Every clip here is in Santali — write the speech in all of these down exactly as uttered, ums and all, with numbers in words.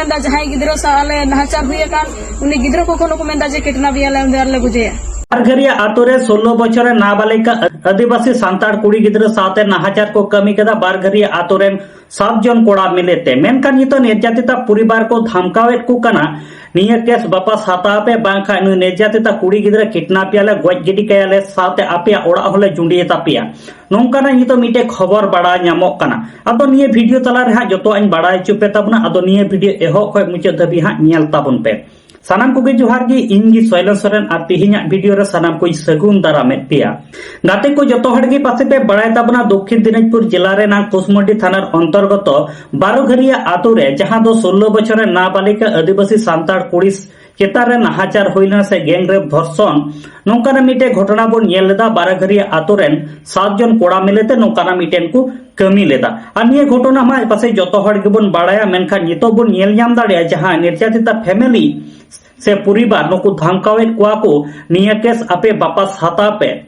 ᱢᱮᱱᱫᱟ ᱡᱟᱦᱟᱸᱭ ᱜᱤᱫᱽᱨᱟᱹ ᱥᱟᱶ ᱟᱞᱮ ᱱᱟᱦᱟᱪᱟᱨ ᱦᱩᱭ ᱟᱠᱟᱱ, ᱩᱱᱤ ᱜᱤᱫᱽᱨᱟᱹ ᱠᱚ ᱠᱷᱚᱱ ᱦᱚᱸᱠᱚ ᱢᱮᱱᱫᱟ ᱡᱮ ᱠᱤᱰᱱᱟᱯ ᱮᱭᱟᱞᱮ, ᱩᱱᱤ ᱟᱨᱞᱮ ᱜᱚᱡᱮᱭᱟ᱾ ᱵᱟᱨᱜᱷᱟᱹᱨᱤᱭᱟ ᱟᱛᱳ ᱨᱮ ᱥᱳᱞᱞᱳ ᱵᱚᱪᱷᱚᱨ ᱨᱮᱱ ᱱᱟᱵᱟᱞᱤᱠᱟ ᱟᱹᱫᱤᱵᱟᱹᱥᱤ ᱥᱟᱱᱛᱟᱲ ᱠᱩᱲᱤ ᱜᱤᱫᱽᱨᱟᱹ ᱥᱟᱶᱛᱮ ᱱᱟᱦᱟᱪᱟᱨ ᱠᱚ ᱠᱟᱹᱢᱤ ᱠᱮᱫᱟ ᱵᱟᱨᱜᱷᱟᱹᱨᱤᱭᱟ ᱟᱛᱳ ᱨᱮᱱ ᱥᱟᱛ ᱡᱚᱱ ᱠᱚᱲᱟ ᱢᱤᱞᱮ ᱛᱮ᱾ ᱢᱮᱱᱠᱷᱟᱱ ᱱᱤᱛᱚᱜ ᱱᱤᱨᱡᱟᱛᱤᱛᱟ ᱯᱚᱨᱤᱵᱟᱨ ᱠᱚ ᱫᱷᱟᱢᱠᱟᱣᱮᱫ ᱠᱚ ᱠᱟᱱᱟ, ᱱᱤᱭᱟᱹ ᱠᱮᱥ ᱵᱟᱯᱟᱥ ᱦᱟᱛᱟᱣ ᱯᱮ, ᱵᱟᱝᱠᱷᱟᱱ ᱱᱩᱭ ᱱᱤᱨᱡᱟᱛᱤᱛᱟ ᱠᱩᱲᱤ ᱜᱤᱫᱽᱨᱟᱹ ᱠᱤᱰᱱᱟᱯ ᱮᱭᱟᱞᱮ, ᱜᱚᱡ ᱜᱤᱰᱤ ᱠᱟᱭᱟᱞᱮ, ᱥᱟᱶᱛᱮ ᱟᱯᱮᱭᱟᱜ ᱚᱲᱟᱜ ᱦᱚᱸᱞᱮ ᱡᱩᱸᱰᱤᱭ ᱛᱟᱯᱮᱭᱟ᱾ ᱱᱚᱝᱠᱟᱱᱟᱜ ᱱᱤᱛᱚᱜ ᱢᱤᱫᱴᱮᱡ ᱠᱷᱚᱵᱚᱨ ᱵᱟᱲᱟᱭ ᱧᱟᱢᱚᱜ ᱠᱟᱱᱟ᱾ ᱟᱫᱚ ᱱᱤᱭᱟᱹ ᱵᱷᱤᱰᱤᱭᱳ ᱛᱟᱞᱟ ᱨᱮ ᱦᱟᱸᱜ ᱡᱚᱛᱚᱣᱟᱜ ᱤᱧ ᱵᱟᱲᱟᱭ ᱦᱚᱪᱚ ᱯᱮ ᱛᱟᱵᱚᱱᱟ᱾ ᱟᱫᱚ ᱱᱤᱭᱟᱹ ᱵᱷᱤᱰᱤᱭᱳ ᱮᱦᱚᱵ ᱠᱷᱚᱱ ᱢᱩᱪᱟᱹᱫ ᱫᱷᱟᱹᱵᱤᱡ ᱦᱟᱸᱜ ᱧᱮᱞ ᱛᱟᱵᱚᱱ ᱯᱮ᱾ ᱥᱟᱱᱟᱢ ᱠᱚᱜᱮ ᱡᱚᱦᱟᱨ ᱜᱮ, ᱤᱧ ᱜᱮ ᱥᱚᱭᱞᱮᱱ ᱥᱚᱨᱮᱱ, ᱟᱨ ᱛᱮᱦᱮᱧᱟᱜ ᱵᱷᱤᱰᱤᱭᱳ ᱨᱮ ᱥᱟᱱᱟᱢ ᱠᱚᱧ ᱥᱟᱹᱜᱩᱱ ᱫᱟᱨᱟᱢᱮᱫ ᱯᱮᱭᱟ᱾ ᱜᱟᱛᱮ ᱠᱚ, ᱡᱚᱛᱚ ᱦᱚᱲ ᱜᱮ ᱯᱟᱥᱮ ᱯᱮ ᱵᱟᱲᱟᱭ ᱛᱟᱵᱚᱱᱟ, ᱫᱚᱠᱠᱷᱤᱱ ᱫᱤᱱᱟᱡᱽᱯᱩᱨ ᱡᱮᱞᱟ ᱨᱮᱱᱟᱜ ᱠᱩᱥᱢᱩᱰᱤ ᱛᱷᱟᱱᱟᱨ ᱚᱱᱛᱚᱨᱜᱚᱛᱚ ᱵᱟᱨᱚᱜᱷᱟᱹᱨᱤᱭᱟ ᱟᱛᱳ ᱨᱮ, ᱡᱟᱦᱟᱸ ᱫᱚ ᱥᱳᱞᱞᱳ ᱵᱚᱪᱷᱚᱨ ᱨᱮᱱ ᱱᱟᱵᱟᱞᱤᱠᱟ ᱟᱹᱫᱤᱵᱟᱹᱥᱤ ᱥᱟᱱᱛᱟᱲ ᱠᱩᱲᱤ ᱪᱮᱛᱟᱱ ᱨᱮ ᱱᱟᱦᱟᱪᱟᱨ ᱦᱩᱭ ᱞᱮᱱᱟ ᱥᱮ ᱜᱮᱝ ᱨᱮᱯ ᱫᱷᱚᱨᱥᱚᱱ, ᱱᱚᱝᱠᱟᱱᱟᱜ ᱢᱤᱫᱴᱮᱡ ᱜᱷᱚᱴᱚᱱᱟ ᱵᱚᱱ ᱧᱮᱞ ᱞᱮᱫᱟ᱾ ᱵᱟᱨᱚᱜᱷᱟᱹᱨᱤᱭᱟ ᱟᱛᱳ ᱨᱮᱱ ᱥᱟᱛ ᱡᱚᱱ ᱠᱚᱲᱟ ᱢᱤᱞᱮ ᱛᱮ ᱱᱚᱝᱠᱟᱱᱟᱜ ᱢᱤᱫᱴᱮᱱ ᱠᱚ ᱠᱟᱹᱢᱤ ᱞᱮᱫᱟ᱾ ᱟᱨ ᱱᱤᱭᱟᱹ ᱜᱷᱚᱴᱚᱱᱟ ᱢᱟ ᱯᱟᱥᱮᱡ ᱡᱚᱛᱚ ᱦᱚᱲ ᱜᱮᱵᱚᱱ ᱵᱟᱲᱟᱭᱟ, ᱢᱮᱱᱠᱷᱟᱱ ᱱᱤᱛᱚᱜ ᱵᱚᱱ ᱧᱮᱞ ᱧᱟᱢ ᱫᱟᱲᱮᱭᱟᱜᱼᱟ, ᱡᱟᱦᱟᱸ ᱱᱤᱨᱡᱟᱛᱤᱛᱟ ᱯᱷᱮᱢᱮᱞᱤ ᱥᱮ ᱯᱚᱨᱤᱵᱟᱨ ᱱᱩᱠᱩ ᱫᱷᱟᱢᱠᱟᱣᱮᱫ ᱠᱚᱣᱟ ᱠᱚ, ᱱᱤᱭᱟᱹ ᱠᱮᱥ ᱟᱯᱮ ᱵᱟᱯᱟᱥ ᱦᱟᱛᱟᱣ ᱯᱮ,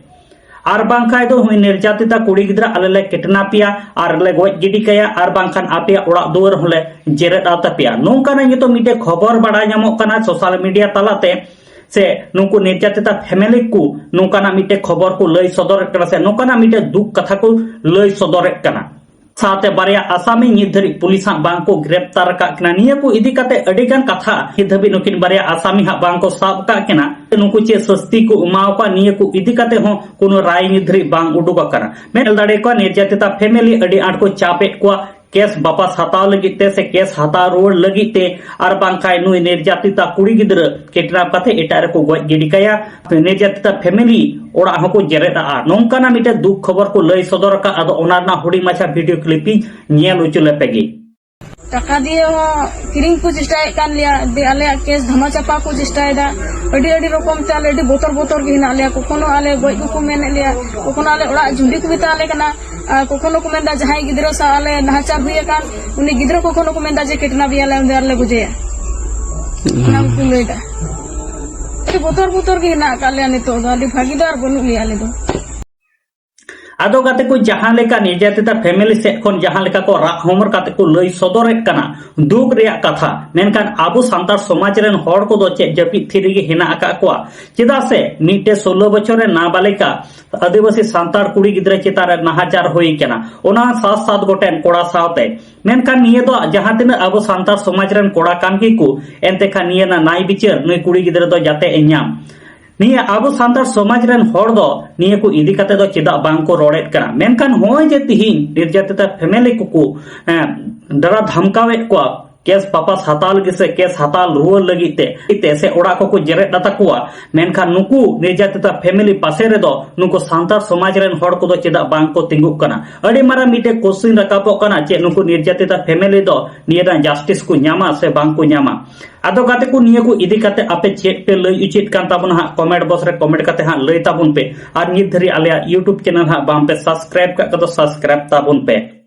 ᱟᱨ ᱵᱟᱝᱠᱷᱟᱡ ᱫᱚ ᱦᱩᱭ ᱱᱤᱨᱡᱟᱛᱤᱛᱟ ᱠᱩᱲᱤ ᱜᱤᱫᱽᱨᱟᱹ ᱟᱞᱮ ᱞᱮ ᱠᱤᱰᱱᱟᱯ ᱮᱭᱟ ᱟᱨ ᱞᱮ ᱜᱚᱡ ᱜᱤᱰᱤ ᱠᱟᱭᱟ, ᱟᱨ ᱵᱟᱝᱠᱷᱟᱱ ᱟᱯᱮᱭᱟᱜ ᱚᱲᱟᱜ ᱫᱩᱣᱟᱹᱨ ᱦᱚᱸᱞᱮ ᱡᱮᱨᱮᱫ ᱟ ᱛᱟᱯᱮᱭᱟ᱾ ᱱᱚᱝᱠᱟᱱᱟᱜ ᱱᱤᱛᱚᱜ ᱢᱤᱫᱴᱮᱡ ᱠᱷᱚᱵᱚᱨ ᱵᱟᱲᱟᱭ ᱧᱟᱢᱚᱜ ᱠᱟᱱᱟ ᱥᱳᱥᱟᱞ ᱢᱤᱰᱤᱭᱟ ᱛᱟᱞᱟᱛᱮ, ᱥᱮ ᱱᱩᱠᱩ ᱱᱤᱨᱡᱟᱛᱤᱛᱟ ᱯᱷᱮᱢᱮᱞᱤ ᱠᱚ ᱱᱚᱝᱠᱟᱱᱟᱜ ᱢᱤᱫᱴᱮᱡ ᱠᱷᱚᱵᱚᱨ ᱠᱚ ᱞᱟᱹᱭ ᱥᱚᱫᱚᱨᱮᱫ ᱠᱟᱱᱟ, ᱥᱮ ᱱᱚᱝᱠᱟᱱᱟᱜ ᱢᱤᱫᱴᱮᱡ ᱫᱩᱠ ᱠᱟᱛᱷᱟ ᱠᱚ ᱞᱟᱹᱭ ᱥᱚᱫᱚᱨᱮᱫ ᱠᱟᱱᱟ᱾ ᱥᱟᱶᱛᱮ ᱵᱟᱨᱭᱟ ᱟᱥᱟᱢᱤ ᱱᱤᱛ ᱫᱷᱟᱹᱨᱤᱡ ᱯᱩᱞᱤᱥ ᱦᱟᱸᱜ ᱵᱟᱝ ᱠᱚ ᱜᱨᱮᱯᱛᱟᱨ ᱟᱠᱟᱫ ᱠᱤᱱᱟ᱾ ᱱᱤᱭᱟᱹ ᱠᱚ ᱤᱫᱤ ᱠᱟᱛᱮ ᱟᱹᱰᱤ ᱜᱟᱱ ᱠᱟᱛᱷᱟ ᱱᱤᱛ ᱫᱷᱟᱹᱵᱤᱡ ᱱᱩᱠᱤᱱ ᱵᱟᱨᱭᱟ ᱟᱥᱟᱢᱤ ᱦᱟᱸᱜ ᱵᱟᱝ ᱠᱚ ᱥᱟᱵ ᱟᱠᱟᱫ ᱠᱤᱱᱟ᱾ ᱱᱩᱠᱩ ᱪᱮᱫ ᱥᱟᱹᱥᱛᱤ ᱠᱚ ᱮᱢᱟᱣ ᱠᱚᱣᱟ, ᱱᱤᱭᱟᱹ ᱠᱚ ᱤᱫᱤ ᱠᱟᱛᱮ ᱦᱚᱸ ᱠᱳᱱᱳ ᱨᱟᱭ ᱱᱤᱛ ᱫᱷᱟᱹᱨᱤᱡ ᱵᱟᱝ ᱩᱰᱩᱠ ᱟᱠᱟᱱᱟ᱾ ᱢᱮᱱ ᱫᱟᱲᱮ ᱠᱚᱣᱟ ᱱᱤᱨᱡᱟᱛᱤᱛᱟ ᱯᱷᱮᱢᱮᱞᱤ ᱟᱹᱰᱤ ᱟᱸᱴ ᱠᱚ ᱪᱟᱯ ᱮᱫ ᱠᱚᱣᱟ ᱠᱮᱥ ᱵᱟᱯᱟᱥ ᱦᱟᱛᱟᱣ ᱞᱟᱹᱜᱤᱫ ᱛᱮ ᱥᱮ ᱠᱮᱥ ᱦᱟᱛᱟᱣ ᱨᱩᱣᱟᱹᱲ ᱞᱟᱹᱜᱤᱫ ᱛᱮ, ᱟᱨ ᱵᱟᱝᱠᱷᱟᱡ ᱱᱩᱭ ᱱᱤᱨᱡᱟᱛᱤᱛᱟ ᱠᱩᱲᱤ ᱜᱤᱫᱽᱨᱟᱹ ᱠᱤᱰᱱᱟᱯ ᱠᱟᱛᱮ ᱮᱴᱟᱜ ᱨᱮᱠᱚ ᱜᱚᱡ ᱜᱤᱰᱤ ᱠᱟᱭᱟ᱾ ᱱᱤᱨᱡᱟᱛᱤᱛᱟ ᱯᱷᱮᱢᱮᱞᱤ ᱚᱲᱟᱜ ᱦᱚᱸᱠᱚ ᱡᱮᱨᱮᱫ ᱟᱜᱼᱟ᱾ ᱱᱚᱝᱠᱟᱱᱟᱜ ᱢᱤᱫᱴᱮᱱ ᱫᱩᱠ ᱠᱷᱚᱵᱚᱨ ᱠᱚ ᱞᱟᱹᱭ ᱥᱚᱫᱚᱨ ᱟᱠᱟᱫ᱾ ᱟᱫᱚ ᱚᱱᱟ ᱨᱮᱱᱟᱜ ᱦᱩᱰᱤᱧ ᱢᱟᱪᱷᱟ ᱵᱷᱤᱰᱤᱭᱳ ᱠᱞᱤᱯ ᱤᱧ ᱧᱮᱞ ᱦᱚᱪᱚ ᱞᱮᱯᱮ ᱜᱮ᱾ ᱴᱟᱠᱟ ᱫᱤᱭᱮ ᱦᱚᱸ ᱠᱤᱨᱤᱧ ᱠᱚ ᱪᱮᱥᱴᱟᱭᱮᱫ ᱠᱟᱱ ᱞᱮᱭᱟ, ᱫᱤᱭᱮ ᱟᱞᱮᱭᱟᱜ ᱠᱮᱥ ᱫᱷᱟᱢᱟ ᱪᱟᱯᱟ ᱠᱚ ᱪᱮᱥᱴᱟᱭᱮᱫᱟ᱾ ᱟᱹᱰᱤ ᱟᱹᱰᱤ ᱨᱚᱠᱚᱢ ᱛᱮ ᱟᱞᱮ ᱟᱹᱰᱤ ᱵᱚᱛᱚᱨ ᱵᱚᱛᱚᱨ ᱜᱮ ᱦᱮᱱᱟᱜ ᱞᱮᱭᱟ᱾ ᱠᱚᱠᱷᱚᱱᱳ ᱟᱞᱮ ᱜᱚᱡ ᱠᱚᱠᱚ ᱢᱮᱱᱮᱫ ᱞᱮᱭᱟ, ᱠᱚᱠᱷᱚᱱᱳ ᱟᱞᱮ ᱚᱲᱟᱜ ᱡᱩᱸᱰᱤ ᱠᱚ ᱢᱮᱛᱟ ᱞᱮ ᱠᱟᱱᱟ, ᱟᱨ ᱠᱚᱠᱷᱚᱱᱳ ᱠᱚ ᱢᱮᱱᱫᱟ ᱡᱟᱦᱟᱸᱭ ᱜᱤᱫᱽᱨᱟᱹ ᱥᱟᱶ ᱟᱞᱮ ᱱᱟᱦᱟᱪᱟᱨ ᱦᱩᱭ ᱟᱠᱟᱱ, ᱩᱱᱤ ᱜᱤᱫᱽᱨᱟᱹ ᱠᱚᱠᱷᱚᱱᱳ ᱠᱚ ᱢᱮᱱᱫᱟ ᱡᱮ ᱠᱤᱰᱱᱟᱯ ᱮᱭᱟᱞᱮ, ᱩᱱᱤ ᱟᱨᱞᱮ ᱜᱚᱡᱮᱭᱟ᱾ ᱚᱱᱟ ᱠᱚᱠᱚ ᱞᱟᱹᱭᱫᱟ᱾ ᱟᱹᱰᱤ ᱵᱚᱛᱚᱨ ᱵᱚᱛᱚᱨ ᱜᱮ ᱦᱮᱱᱟᱜ ᱟᱠᱟᱫ ᱞᱮᱭᱟ ᱱᱤᱛᱚᱜ ᱫᱚ, ᱟᱹᱰᱤ ᱵᱷᱟᱹᱜᱤ ᱫᱚ ᱟᱨ ᱵᱟᱹᱱᱩᱜ ᱞᱮᱭᱟ ᱟᱞᱮ ᱫᱚ᱾ ᱟᱫᱚ ᱜᱟᱛᱮ ᱠᱚ, ᱡᱟᱦᱟᱸ ᱞᱮᱠᱟ ᱱᱤᱨᱡᱟᱛᱤᱛᱟ ᱯᱷᱮᱢᱮᱞᱤ ᱥᱮᱫ ᱠᱷᱚᱱ ᱡᱟᱦᱟᱸ ᱞᱮᱠᱟ ᱠᱚ ᱨᱟᱜ ᱦᱚᱢᱚᱨ ᱠᱟᱛᱮ ᱠᱚ ᱞᱟᱹᱭ ᱥᱚᱫᱚᱨᱮᱫ ᱠᱟᱱᱟ, ᱫᱩᱠ ᱨᱮᱭᱟᱜ ᱠᱟᱛᱷᱟ, ᱢᱮᱱᱠᱷᱟᱱ ᱟᱵᱚ ᱥᱟᱱᱛᱟᱲ ᱥᱚᱢᱟᱡᱽ ᱨᱮᱱ ᱦᱚᱲ ᱠᱚᱫᱚ ᱪᱮᱫ ᱡᱟᱹᱯᱤᱫ ᱛᱷᱤᱨ ᱨᱮᱜᱮ ᱦᱮᱱᱟᱜ ᱟᱠᱟᱫ ᱠᱚᱣᱟ? ᱪᱮᱫᱟᱜ ᱥᱮ ᱢᱤᱫᱴᱮᱡ ᱥᱳᱞᱞᱳ ᱵᱚᱪᱷᱚᱨ ᱨᱮᱱ ᱱᱟᱵᱟᱞᱤᱠᱟ ᱟᱹᱫᱤᱵᱟᱹᱥᱤ ᱥᱟᱱᱛᱟᱲ ᱠᱩᱲᱤ ᱜᱤᱫᱽᱨᱟᱹ ᱪᱮᱛᱟᱱ ᱨᱮ ᱱᱟᱦᱟᱪᱟᱨ ᱦᱩᱭ ᱠᱟᱱᱟ, ᱚᱱᱟ ᱥᱟᱛ ᱥᱟᱛ ᱜᱚᱴᱮᱱ ᱠᱚᱲᱟ ᱥᱟᱶᱛᱮ᱾ ᱢᱮᱱᱠᱷᱟᱱ ᱱᱤᱭᱟᱹ ᱫᱚ ᱡᱟᱦᱟᱸ ᱛᱤᱱᱟᱹᱜ ᱟᱵᱚ ᱥᱟᱱᱛᱟᱲ ᱥᱚᱢᱟᱡᱽ ᱨᱮᱱ ᱠᱚᱲᱟ ᱠᱟᱱ ᱜᱮᱠᱚ, ᱮᱱᱛᱮ ᱠᱷᱟᱱ ᱱᱤᱭᱟᱹ ᱨᱮᱱᱟᱜ ᱱᱟᱭ ᱵᱤᱪᱟᱹᱨ ᱱᱩᱭ ᱠᱩᱲᱤ ᱜᱤᱫᱽᱨᱟᱹ ᱫᱚ ᱡᱟᱛᱮ ᱮ ᱧᱟᱢ᱾ ᱱᱤᱭᱟᱹ ᱟᱵᱚ ᱥᱟᱱᱛᱟᱲ ᱥᱚᱢᱟᱡᱽ ᱨᱮᱱ ᱦᱚᱲ ᱫᱚ ᱱᱤᱭᱟᱹ ᱠᱚ ᱤᱫᱤ ᱠᱟᱛᱮ ᱫᱚ ᱪᱮᱫᱟᱜ ᱵᱟᱝ ᱠᱚ ᱨᱚᱲᱮᱫ ᱠᱟᱱᱟ? ᱢᱮᱱᱠᱷᱟᱱ ᱱᱚᱜᱼᱚᱭ ᱡᱮ ᱛᱤᱦᱤᱧ ᱱᱤᱨᱡᱟᱛᱤᱛᱟ ᱯᱷᱮᱢᱮᱞᱤ ᱠᱚᱠᱚ, ᱮᱸ, ᱰᱟᱨᱟ ᱫᱷᱟᱢᱠᱟᱣᱮᱫ ᱠᱚᱣᱟ, ᱠᱮᱥ ᱵᱟᱯᱟᱥ ᱦᱟᱛᱟᱣ ᱞᱟᱹᱜᱤᱫ ᱥᱮ ᱠᱮᱥ ᱦᱟᱛᱟᱣ ᱨᱩᱣᱟᱹᱲ ᱞᱟᱹᱜᱤᱫ ᱛᱮ, ᱛᱮ ᱥᱮ ᱚᱲᱟᱜ ᱠᱚᱠᱚ ᱡᱮᱨᱮᱫ ᱟᱛᱟ ᱠᱚᱣᱟ, ᱢᱮᱱᱠᱷᱟᱱ ᱱᱩᱠᱩ ᱱᱤᱨᱡᱟᱛᱤᱛᱟ ᱯᱷᱮᱢᱮᱞᱤ ᱯᱟᱥᱮ ᱨᱮᱫᱚ ᱱᱩᱠᱩ ᱥᱟᱱᱛᱟᱲ ᱥᱚᱢᱟᱡᱽ ᱨᱮᱱ ᱦᱚᱲ ᱠᱚᱫᱚ ᱪᱮᱫᱟᱜ ᱵᱟᱝ ᱠᱚ ᱛᱤᱸᱜᱩᱜ ᱠᱟᱱᱟ? ᱟᱹᱰᱤ ᱢᱟᱨᱟᱝ ᱢᱤᱫᱴᱮᱡ ᱠᱚᱥᱪᱮᱱ ᱨᱟᱠᱟᱵᱚᱜ ᱠᱟᱱᱟ, ᱪᱮᱫ ᱱᱩᱠᱩ ᱱᱤᱨᱡᱟᱛᱤᱛᱟ ᱯᱷᱮᱢᱮᱞᱤ ᱫᱚ ᱱᱤᱭᱟᱹ ᱨᱮᱱᱟᱜ ᱡᱟᱥᱴᱤᱥ ᱠᱚ ᱧᱟᱢᱟ ᱥᱮ ᱵᱟᱝ ᱠᱚ ᱧᱟᱢᱟ? ᱟᱫᱚ ᱜᱟᱛᱮ ᱠᱚ, ᱱᱤᱭᱟᱹ ᱠᱚ ᱤᱫᱤ ᱠᱟᱛᱮ ᱟᱯᱮ ᱪᱮᱫ ᱯᱮ ᱞᱟᱹᱭ ᱩᱪᱤᱛ ᱠᱟᱱ ᱛᱟᱵᱚᱱᱟ ᱦᱟᱸᱜ, ᱠᱚᱢᱮᱱᱴ ᱵᱚᱠᱥ ᱨᱮ ᱠᱚᱢᱮᱱᱴ ᱠᱟᱛᱮ ᱦᱟᱸᱜ ᱞᱟᱹᱭ ᱛᱟᱵᱚᱱ ᱯᱮ᱾ ᱟᱨ ᱱᱤᱛ ᱫᱷᱟᱹᱨᱤᱡ ᱟᱞᱮᱭᱟᱜ YouTube ᱪᱮᱱᱮᱞ ᱦᱟᱸᱜ ᱵᱟᱝ ᱯᱮ ᱥᱟᱵᱥᱠᱨᱟᱭᱤᱵ ᱠᱟᱜ ᱠᱷᱟᱡ ᱫᱚ ᱥᱟᱵᱥᱠᱨᱟᱭᱤᱵ ᱛᱟᱵᱚᱱ ᱯᱮ᱾